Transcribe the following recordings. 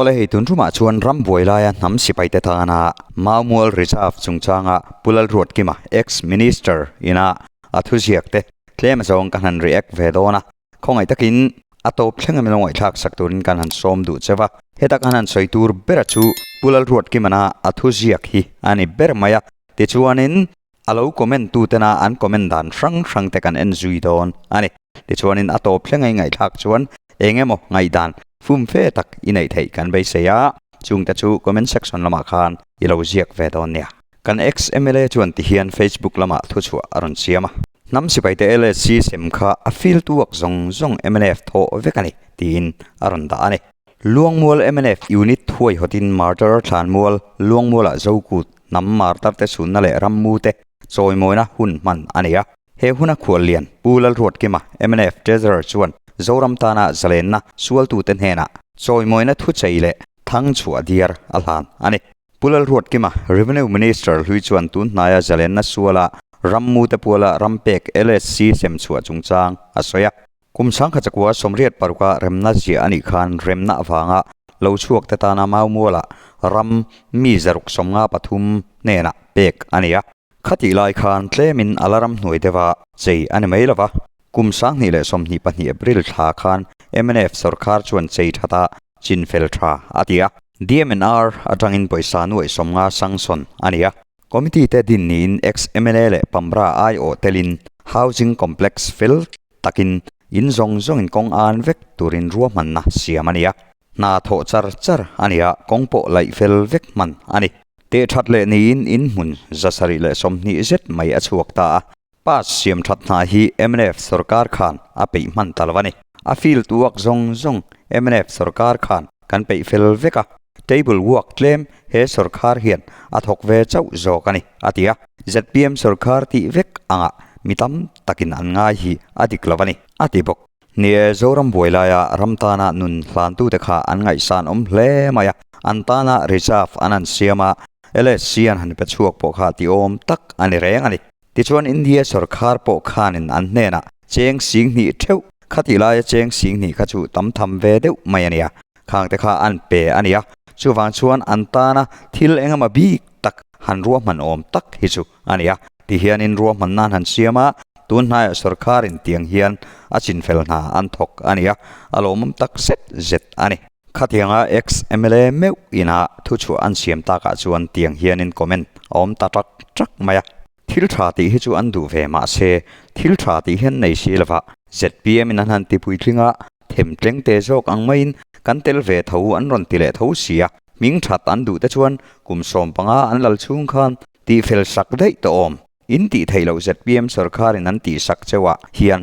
Awle hei tun tumah chuan ram buai laia hnam sipaite tana Maumual Reserve chungchanga Pu Lalruatkima, Ex Minister, ina a thuziak te tlem zawng ka han react ve dawn a. Khawngaih takin a tawp thleng a min lo ngaihthlak sak turin kan han sawm duh che va. Heta kan han sawi tur bera chu Pu Lalruatkimana a thuziak hi a ni ber mai a. Tichuanin a lo comment tu tena an comment dan hrang hrang te kan en zui dawn a ni. Tichuanin a tawp thleng a i ngaihthlak chuan eng emaw ngaihdan fum fe tak i neih theih kan beisei a, chungte chu comment section lamah khan i lo ziak ve dawn nia. Kan ex mla chuan tihian Facebook lamah thuchhuah a rawn siam a. Hnam sipaite LSC sem kha a feel tuak zawng zawng mnf thawh vek a ni tiin a rawn dah a ni. Luangmual mnf unit thuaihawtin Martyr Thlanmual Luangmualah Zokut hnam martar te chhunna leh rammu te chawimawina hun hman a ni a. He huna khuallian Pu Lalruatkima mnf Treasurer chuan Zoram tana zalenna sualtute hnenah chawimawina thuchei leh thangchhuah diar a hlan a ni. Pu Lalruatkima, Revenue Minister hlui chuan tun hnaia zalenna suala rammute puala ram pek LSC sem chhuah chungchang a sawi a. Kum sangkhat chakua 86 a remna ziah a nih khan remna avanga lo chhuak te tana Maumualah ram mi 153 hnenah pek a ni a. Khatih lai khan tlemin a la ram hnuai deuha chei a ni mai lo va, kum 2022 April thla khan mnf sorkar chuan chei thata chinfel tha a ti a. DMNR atangin pawisa nuaih 50 sanction a ni a. Committee te din niin ex-MLA leh Pamra aiawh telin Housing Complex fel takin in zawng zawngin kawng an vek turin ruahmanna siam a ni a. Hna thawh char char a ni a, kawng pawh laih fel vek hman a ni. Teh that leh niin in hmun 720 zet mai a chhuak ta a. Pass siam that hna hi mnf sorkar khan a peih hman ta lo a ni. A field work zawng zawng mnf sorkar khan kan peih fel vek a, table work tlem he sorkar hian a thawk ve chauh zawk a ni, a ti a. Zpm sorkar tih vek angah mi tam takin an ngai hi a dik lo a ni, a ti bawk. Ni e, Zoram buai laia ram tana nun hlantute kha an ngaihsan awm hle mai a, an tana reserve an han siam a, LSC an han pe chhuak pawh kha ti awm tak a ni reng a ni. Tichuan India sorkar pawh khanin an hnenah cheng 2000 theuh khatih laia cheng 2000 kha chu tam tham ve deuh mai a nia, khangte kha an pe a nia. Chuvang chuan an tana thil engemaw bik tak han ruahman awm tak hi chu a ni a. Tihianin ruahman nan han siam a, tun hnaiah sorkarin tiang hian a chinfel hna an thawk a ni a, a lawmawm tak zet zet a ni. Khatianga ex mla meuh ina thuchhuah an siam takah chuan tiang hianin comment a awm ta ṭak ṭak mai a. Thil ṭha tih hi chu an duh ve mahse, thil ṭha tih hian nei si lova zpm in an han tipuitling a, themtleng te zawk ang maiin kan tel ve tho an rawn ti leh tho si a, hming ṭhat an duh te chuan kum 15 an lal chhung khan Tih fel sak daih tawh awm. In tih theih loh zpm sorkarin an tih sak cheuh ah hian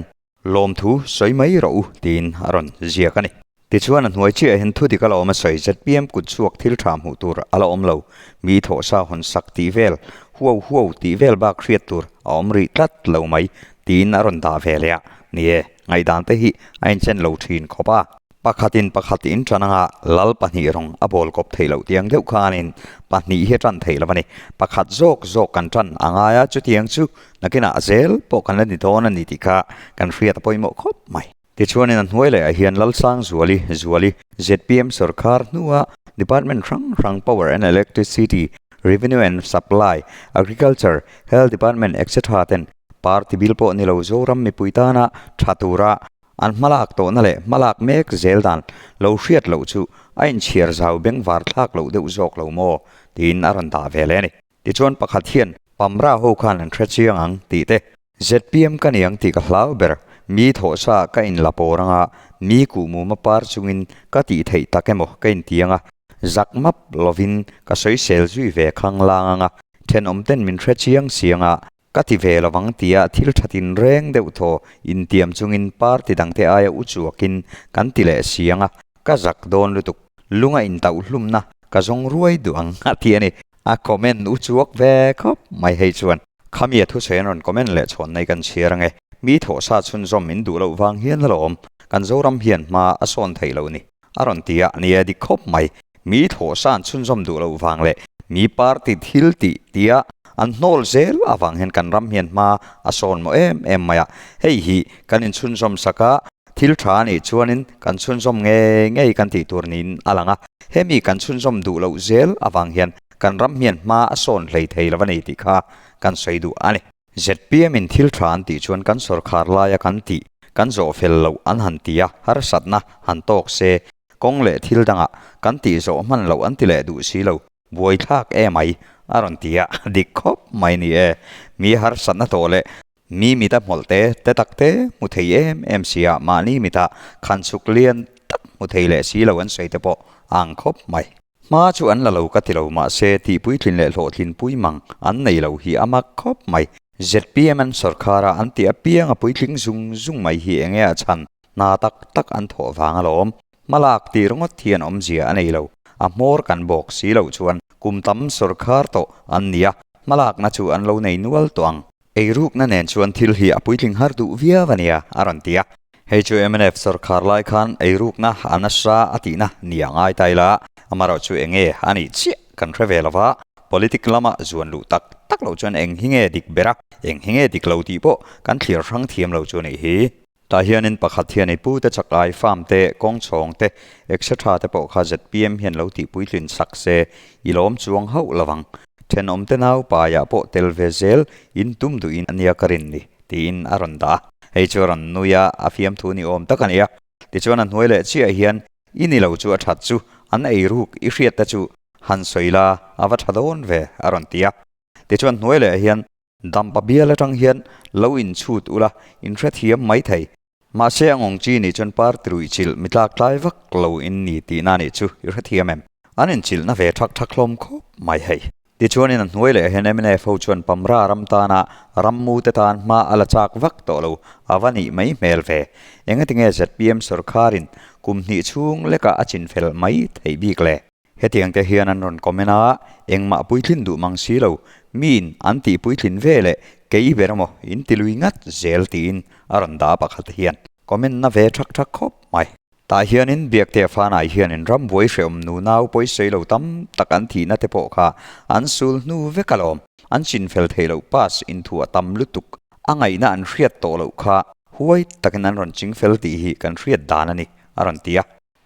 lawmthu sawi mai rawh u tiin a rawn ziak a ni. Tichuan a hnuai chiah hian thudik a la awm a sawi zpm kut chhuak thil tha hmuh tur a la awm lo, mi thawhsa hawn sak tih vel, huau huau tih vel bak hriat tur a awm rih tlat lo mai tiin a rawn dah ve leh a. Ni e, ngaihdan te hi a inchen lo thin khawp a. Pakhatin pakhat in tan anga lal pahnih rawng a bawl kawp theih loh tiang deuh khanin pahnih hi a tan theih lo a ni. Pakhat zawk zawk kan tan a ngai a, chutiang chu nakinah zel pawh kan la ni dawn a ni tih kha kan hriat a pawimawh khawp mai. Tichuanin a hnuai lehah hian Lalsangzuali, Zuali, zpm sorkar hnua Department hrang hrang Power and Electricity, Revenue and Supply, Agriculture, Health Department etc ten party bil pawh ni lo Zoram mipui tana tha tura An hmalak tawhna leh hmalak mek zel dan lo hriat loh chu a inchhiar zau bengvar thlak loh deuh zawk lo maw? tiin a rawn dah ve leh a ni. Tichuan pakhat hian Pamra ho khan an hre chiang ang tih te. Zpm ka niang tih ka hlau ber, mi thawhsa ka inla pawr anga mi kuhmuma par chungin ka tih theih tak emaw ka intiang a, zak map lovin ka sawisel zui ve khang lang anga thenawmten min hre chiang siang a, Ka ti ve lovang tia thil tha tinreng deuh thaw intiam chungin party dangte aia u chuakin kan ti leh si ang a, ka zak dawn lutuk. Lunga intauh hlumna ka zawng ruai duh ang a ti a ni. A comment u chuak ve khawp mai hei chuan. Khami a thusawi an rawn comment leh chhawn nei kan chhiar ange. Mi thawhsa chhunzawm min duh loh vang hian alawm kan Zoram hian hma a sawn theih loh ni. A rawn ti a, ni e dik khawp mai. Mi thawhsa an chhunzawm duh loh vang leh mi party thil tih tia an hnawl zel avang hian kan ram hian hma a sawn mawh em em mai a. Hei hi kan inchhunzawm sak a, thil tha a nih chuanin kan chhunzawm ngei ngei kan tih tur niin a lang a. Hemi kan chhunzawm duh loh zel avang hian kan ram hian hma a sawn hlei thei lo a ni tih kha kan sawi duh a ni. Zpm in thil tha an tih chuan kan sawrkhar laia kan tih kan zawh fel loh an han ti a, harsatna han tawk se, kawng leh thil dangah kan tih zawh hman loh an ti leh duh si lo, buaithlak emai a rawn ti a, dik khawp mai ni e. Mi harsatna tawh leh Mi mita hmawlh te te tak te hmu thei em em si a, mahni mita khan chhuk lian tak hmu thei leh si lo an sawi te pawh a ang khawp mai. Hma chu an la lo ka ti lo mahse tihpuitlin leh hlawhtlinpui mang an nei lo hi a mak khawp mai. Zpm an sawrkhar a an tih apiang a puitling zung zung mai hi enge a chhan hna tak tak an thawh vang alawm. Hmalak tih ringawt hian awmzia a nei lo. A hmawr kan bawk si loh chuan kum tam sawrkhar tawh an ni a, hmalakna chu an lo nei nual tawh ang. Eirukna nen chuan thil hi a puitling har duh viau a nia, a rawn ti a. Hei chu mnf sawrkhar lai khan eirukna a nasa a tihna ni a ngai ta ila, amaherawh chu eng nge a nih chiah kan hre ve lova, politic lama zuan luh tak tak loh chuan eng hi nge dik ber a, eng hi nge dik lo tih pawh kan thlir hrang thiam lo chu a nih hi. Tah hianin pakhat hian i pute chakai, farm te, kawngchhawng te, etc te pawh kha zpm hian lo tih puitlin sak se i lawm chuang hauh lovang. Thenawmte nau paiah pawh tel ve zel in tum duhin a nia ka rin ni, tiin a rawn dah a. Hei chu a rawn nui a, a fiamthu ni awm tak a ni a. Tichuan a hnuai leh chiah hian i ni lo chu a that chu, an eiruk i hriat te chu han sawi la, a va tha dawn ve, a rawn ti a. Tichuan hnuai leh hian Dampa bial atang hian lo inchhut ula, inhrethiam mai thei. Mahse a ngawng chi nih chuan party ruih chilh mi tlak tlai vak lo in ni tihna nih chu i hrethiam em? An inchilhna ve thak thak hlawm khawp mai hei. Tichuanin a hnuai leh hian mnf ho chuan Pamra ram tana rammu te tan hma a la chak vak tawh lo a va nih mai hmel ve. Engatinge zpm sawrkharin kum hnih chhung lekah a chinfel mai theih bik le? Hetiang te hian an rawn comment a, engmah puitlin duh mang si lo, miin an tih puitlin ve leh kei ber emaw in ti lui ngat zel tiin a rawn dah a pakhat hian comment na ve thak thak khawp mai. Tah hianin Biaktea Fanai hianin rambuai hrehawm nu nau pawisawi lo tam tak an thihna te pawh kha an sul hnu vek alawm, an chinfel theih loh pass inthuah tam lutuk a ngaihna an hriat tawh loh kha huai takin an rawn chingfel tih hi kan hriat dan a ni a rawn ti a.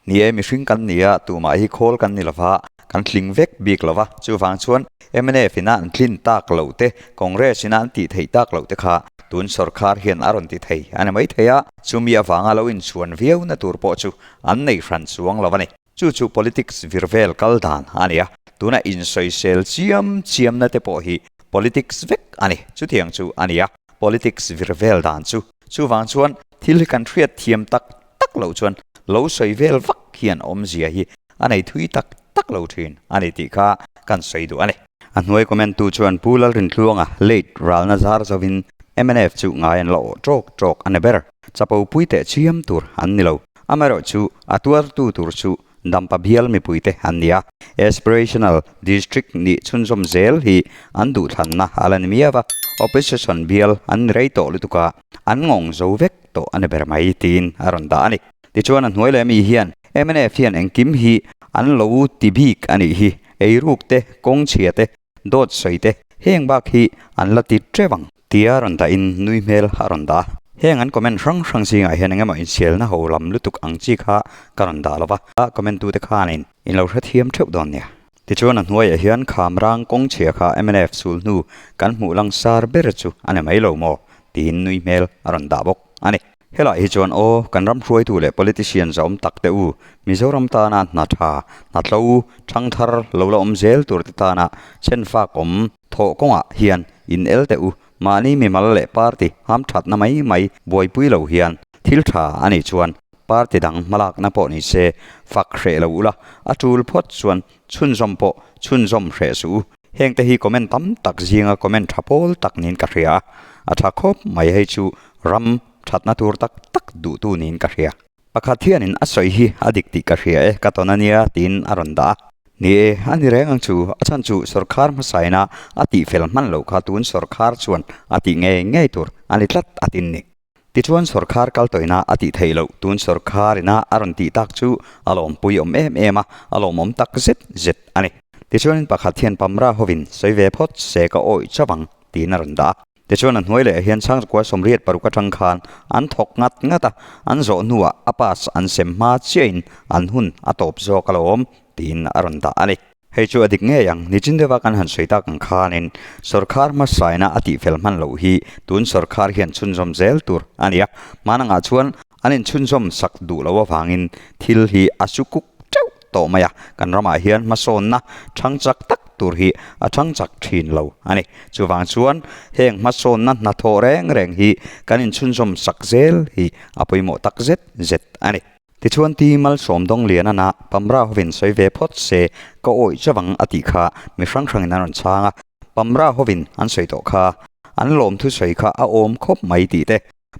Ni e, mihring kan ni a, tumah hi khawl kan ni lova, kan tling vek bik lova, chuvang chuan mnf ina an tlin tak loh te, Congress ina an tih theih tak loh te kha tun sawrkhar hian a rawn ti thei a ni maithei a, chumi avanga lo inchhuan viau na tur pawh chu an nei hran chuang lo a ni. Chu chu politics vir vel kal dan a ni a, tuna insawisel chiam chiamna te pawh hi politics vek a ni, chutiang chu a ni a, politics vir vel dan chu. Chuvang chuan thil hi kan hriat thiam tak tak loh chuan lo sawi vel vak hian awmzia hi a nei thui tak tak lo thin a ni tih kha kan sawi duh a ni. A hnuai comment tu chuan Pu Lalrintluanga late ralna zar zovin mnf chu ngai an la awh tawk tawk a ni ber. Chapo pui teh chiam tur an ni lo. Amaherawh chu a tuartu tur chu Dampa bial mipuite an ni a. Aspirational District nih chhunzawm zel hi an duhthlanna a la ni miau a. Opposition bial an ni rei tawh lutuk a, an ngawng zo vek tawh a ni ber mai tiin a rawn dah a ni. Tichuan a hnuai leh mi hian mnf hian engkim hi an lo ti bik a nih hi, eiruk te, kawng chhia te, dawt sawi te, heng bak hi an la ti teuh ang tia rawn dahin nui hmel a rawn dah a. Heng an comment hrang hrang zingah hian engemaw insialna ho lam lutuk ang chi kha ka rawn dah lo va, comment tute khanin in lo hrethiam theuh dawn nia. Tichuan a hnuaiah hian Khamrang kawng chhia kha mnf sul hnu kan hmuh langsar ber chu a ni mai lo maw? tiin nui hmel a rawn dah bawk a ni. Helai hi chuan aw, kan ram hruaitu leh politician zawm tak te u, Mizoram tana hna tha, hna tlo, thangthar lo la awm zel tur te tana chhenfak awm thawh kawngah hian in el teh u, mahni mimal leh party hamthatna mai mai buaipui lo hian thil tha a nih chuan Party dang hmalakna pawh ni se, fak hreh lo ula, a tul phawt chuan chhunzawm pawh chhunzawm hreh suh u. Hengte hi comment tam tak zinga comment tha pawl tak niin ka hria a, a tha khawp mai hei chu ram thatna tur tak tak duhtu niin ka hria. Pakhat hianin a sawi hi a dik tih ka hria e, ka tawn a nia tiin a rawn dah a. Ni e, a ni reng ang chu, a chhan chu sawrkhar hmasaina a tihfel hman loh kha tun sawrkhar chuan a tih ngei ngei tur a ni tlat a tin ni. Tichuan sawrkhar kal tawina a tih theih loh tun sawrkhar ina a rawn tih tak chu a lawmpui awm em em a, a lawmawm tak zet zet a ni. Tichuanin pakhat hian Pamra hovin sawi ve phawt se ka awih chauh ang tiin a rawn dah a. Tichuan a hnuai leh hian Chhangchukua 86 atang khan an thawk ngat ngat a, an zawh hnuah a pass an sem hma chiahin an hun a tawp zawk alawm. tiin a rawn dah a ni. Hei chu a dik ngei ang, nichin deuha kan han sawi tak ang khanin sawrkhar hmasaina a tihfel hman loh hi tun sawrkhar hian chhunzawm zel tur a ni a, hmanangah chuan an inchhunzawm sak duh loh avangin thil hi a su kuk teuh tawh mai a, kan ramah hian hmasawnna thang chak tak tur hi a thang chak thin lo a ni. Chuvang chuan heng hmasawnna hnathawh reng reng hi kan inchhunzawm sak zel hi a pawimawh tak zet zet a ni. Tichuan ti Malsawm Dawnglianana Pamra hovin sawi ve phawt se ka awih chavang a tih kha mi hrang hrangin an rawn chhang a, Pamra hovin an sawi tawh kha an lawmthu sawi kha a awm khawp mai tih te,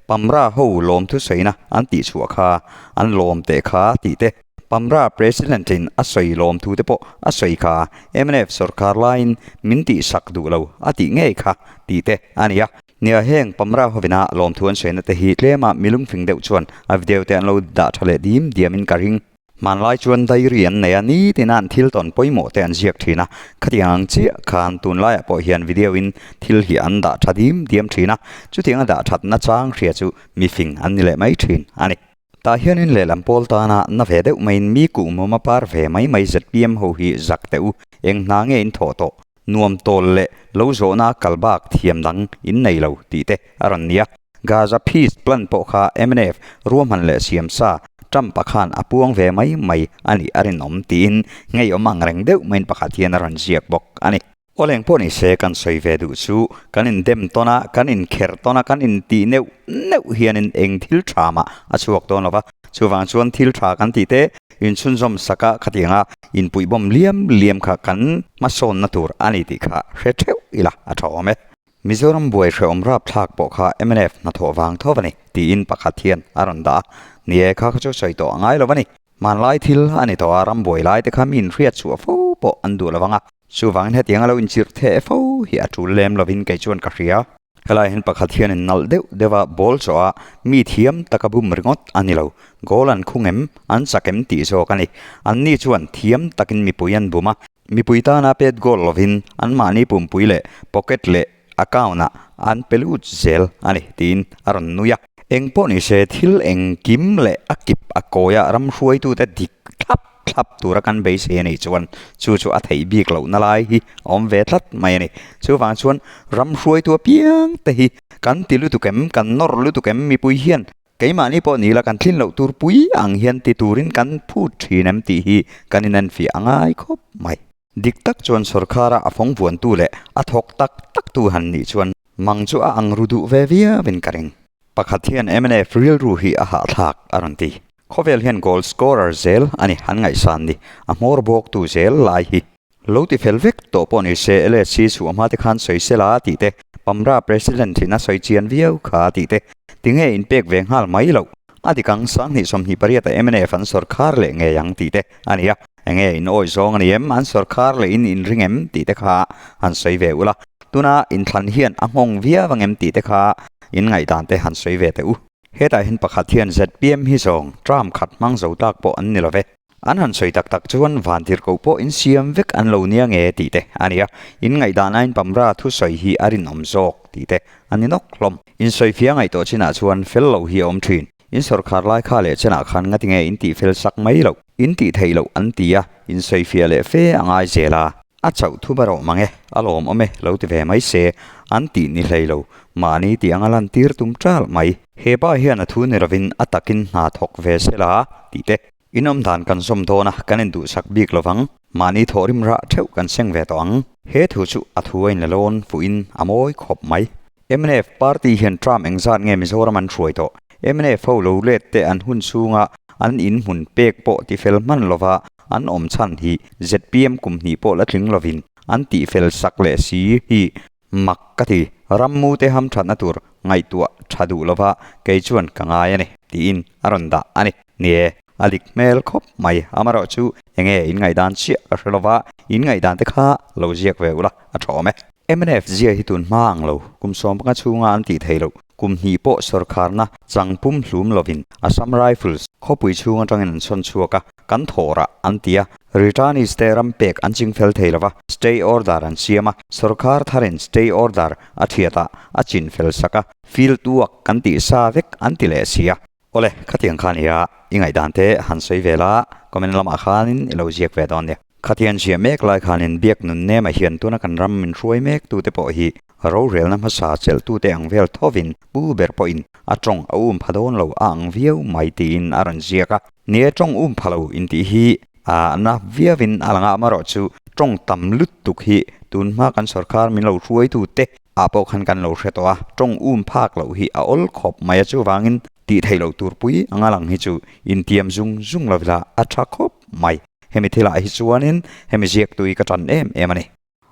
Pamra ho lawmthu sawina an tih chhuah kha an lawm teh kha tih te, Pamra President in a sawi lawmthu te pawh a sawi kha mnf sawrkar laiin min tihsak duh lo a tih ngei kha tih te a ni a. Nia heng Pamra hovina lawmthu an sawina te hi tlema mi lungfing deuh chuan a video te an lo dah tha leh dim diamin ka ring. Hmanlai chuan diary an nei a, nitina an thil tawn pawimawh te an ziak thin a, khatiang ang chiah khan tunlaiah pawh hian video in thil hi an dah tha dim diam thin a, chutianga dah that nachang hria chu mifing an ni leh mai thin a ni. Tah hianin lehlam pawl tana na ve deuh maiin mi kuhmawm a par ve mai mai zpm ho hi zak teh u, eng hna nge in thawh tawh, nuam tawl leh lo zawhna kal bak thiam dang in nei lo tih te a rawn ni a. Gaza Peace Plan pawh kha mnf ruahman leh siam sa Trump-a khan a puang ve mai mai a nih a rinawm tiin ngeiawm ang reng deuh maiin pakhat hian a rawn ziak bawk a ni. Awleng pawh ni se kan sawi ve duh chu kan indem tawn a, kan inkherh tawn a, kan intih neuh neuh hianin eng thil tha mah a chhuak dawn lo va. Chuvang chuan thil tha kan tih te inchhunzawm sak a khatianga inpuihbawm liam liam kha kan hmasawnna tur a ni tih kha hre theuh ila a tha awm e. Mizoram buai hrehawm rapthlak pawh kha mnf hnathawh vang tho a ni tiin pakhat hian a rawn dah a, ni e kha kha chu sawi tawh a ngai lo a ni. Hmanlai thil a ni tawh a, ram buai lai te kha mi inhriat chhuah fo pawh an duh lo vang a, chuvangin hetiang a lo inchirh theh fo hi a tul lem lovin kei chuan ka hria. Helai hian pakhat hianin nalh deuh deuh a ball chawh a, mi thiam taka bum ringawt a ni lo. Goal an khung em, an chak em tih zawk a ni. Anni chuan thiam takin mipui an bum a, mipui tana pet goal lovin anmahni pumpui leh pocket leh account ah an pe lut zel a ni tiin a rawn nui a. Eng pawh ni se thil engkim leh a kip a kawiah ram hruaitute dik thlap thlap tura kan beisei a nih chuan chu chu a theih bik lohna lai hi a awm ve tlat mai a ni. Chuvang chuan ram hruaitu apiang te hi kan ti lutuk em, kan nawr lutuk em mipui hian keimahni pawh ni la kan thlin loh tur pui ang hian ti turin kan phut thin em tih hi kan inenfiah a ngai khawp mai. Dik tak chuan sawrkhara a fawng vuantu leh a thawk tak taktu han nih chuan mang chu a ang ru duh ve viauin ka ring. Pakhat hian mnf rilru hi a hahthlak a rawn ti. Khawvel hian goal scorer zel a ni an ngaihsan ni, a hmawr bawktu zel lai hi. Lo ti fel vek tawh pawh ni se LSC chhuah hma te khan sawi sela tih te, Pamra President in a sawi chian viau kha tih te, tinge inpek ve nghal mai loh. A dik ang, 2028 a mnf an sawrkhar leh ngei ang tih te a ni a. Enge in awi zawng a ni em? An sawrkhar leh in inring em tih te kha han sawi ve ula. Tuna inthlan hian a nghawng viau ang em tih te kha in ngaihdan te han sawi ve teh u. Hetah hian pakhat hian zpm hi zawng term khat hmang zo tak pawh an ni lo ve. An han sawi tak tak chuan vantirhkoh pawh in siam vek an lo nia nge tih te a ni a. In ngaihdan aiin Pamra thusawi hi a rinawm zawk tih te a ni nawk hlawm. Insawifiah ngaihtuah chinah chuan fel lo hi a awm thin. In sawrkhar lai kha leh chenah khan ngatinge in tih fel sak mai loh, in tih theih loh an ti a, insawifiah leh fe a ngai zel a. A chauh thu erawh mang e, a lawmawm e lo ti ve mai se, an tih ni hlei lo, mahni tih anga lantir tum ṭal mai. He pa hian a thu ni lovin a takin hna thawk ve se la tih te. In awm dan kan zawm dawn a, kan induhsak bik lo vang, mahni thawhrim rah theuh kan seng ve tawh ang. He thu chu a thu a inla lawn fuhin a mawi khawp mai. Mnf party hian term engzat nge Mizoram an hruai tawh? Mnf ho lo let te an hun chhunga an in hmun pek pawh tifel hman lova an awm chhan hi zpm kum hnih pawh la tling lovin an tihfel sak leh si hi Mak ka ti, rammu te ham thatna tur ngaihtuah tha duh lova kei chuan ka ngai a ni, tiin a rawn dah a ni. Ni e, a dik hmel khawp mai, amaherawh chu enge in ngaihdan chiah ka hre lova, in ngaihdan te kha lo ziak ve ula a tha awm e. Mnf zia hi tun hma ang lo, kum 15 chhunga an tih theih loh, kum hnih pawh sawrkharna chang pum hlum lovin Assam Rifles khawpui chhung atangin an sawn chhuak a, kan thawh rah an ti a, Returnees te ram pek an ching fel thei lova, stay order an siam a, sawrkar tharin stay order a thiat ah a chin fel sak a, field work kan tih sa vek an ti leh si a. Awle, khatiang kha nia, i ngaihdan te han sawi ve la, comment lamah khanin i lo ziak ve dawn nia. Khatiang ziah mek lai khanin biak nun nemah hian tuna kan ram min hruai mek tute pawh hi rorelna hmasa chelhtute ang vel thovin pu ber pawhin a tawng a um pha dawn lo a ang viau mai tiin a rawn ziak a. Nia tawng um pha lo intih hi a na viauin a lang a, amaherawhchu tawng tam lutuk hi tunhma kan sorkar min lo hruaitute ah pawh khan kan lo hre tawh a, tawng um phak loh hi a awl khawp mai a, chuvangin tih theih loh tur pui anga lang hi chu intiam zung zung lo ila a tha khawp mai. Hemi thilah hi chuanin hemi ziaktu hi ka tan em em a ni.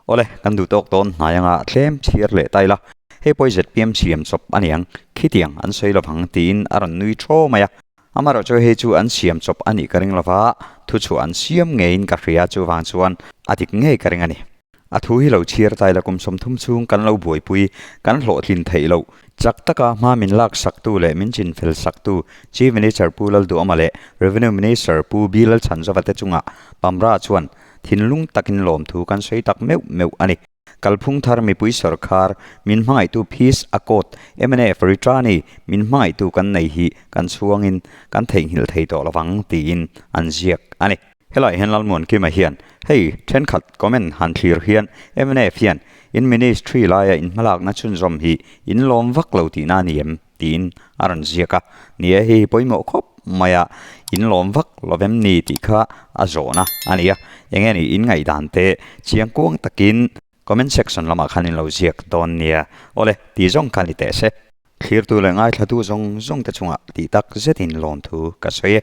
Awle, kan duh tawk dawn hnai anga tlem chhiar leh ta ila, hei pawh hi zpm siam chawp a niang, khitiang an sawi lovang tiin a rawn nui thaw mai a. Amaherawh chu hei chu an siam chawp a nih ka ring lova, thuchhuah an siam ngeiin ka hria chuvang chuan a dik ngei ka ring a ni. A thu hi lo chhiar ta ila kum 30 chhung kan lo buaipui, kan hlawhtlin theih loh. Chak taka hma min lak saktu leh min chinfel saktu Chief Minister Pu Lalduhawma leh Revenue Minister Pu B Lalchhanzova te chungah Pamra chuan thinlung takin lawmthu kan sawi tak meuh meuh a ni. Kalphung thar mipui sawrkhar min hmangaihtu Peace Accord mnf Ritani min hmangaihtu kan nei hi kan chhuangin kan theihnghilh thei tawh lovang tiin an ziak a ni. Helai hian Lalmuankima hian hei thenkhat comment han thlir hian mnf hian in ministry laia in hmalakna chhunzawm hi in lawm vak lo tihna a ni em tiin a rawn ziak a. Ni e, hei hi pawimawh khawp mai a, in lawm vak lovem ni tih kha a zawhna a ni a. Enge ni in ngaihdan te chiang kuang takin comment section lamah khan in lo ziak dawn nia. Awle, tih zawng kha ni teh se. Thlirtu leh ngaithlatu zawng zawng te chungah tih tak zetin lawmthu ka sawi e.